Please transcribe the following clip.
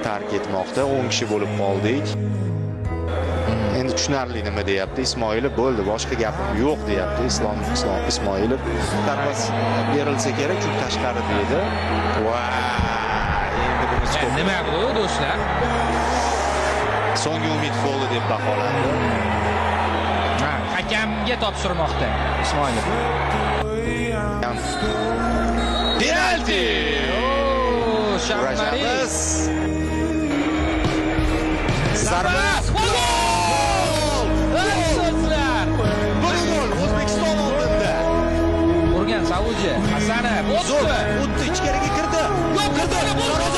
Tark etmoqda. 10 kishi bo'lib qoldik. Endi tushunarli nima deyapti Ismoilov. Bo'ldi, boshqa gapim yo'q deyapti Islom Ismoilov. Zarba berilsa kerak, chunki tashqarida edi. Va endi bunisi ko'p. Nima bu, do'stlar? So'nggi umid foli deb baholandi. Ha, hakamga topshirmoqda Ismoilov. Penalti! O, Shammari. Urashamiz. Zarba! Gol! Do'stlar! 1 gol, O'zbekiston oldinda. Urgan Saudiya. Hasanov Zo'r o'tdi. o'tdi, ichkariga kirdi. Yo'q, Kirdi. kirdi.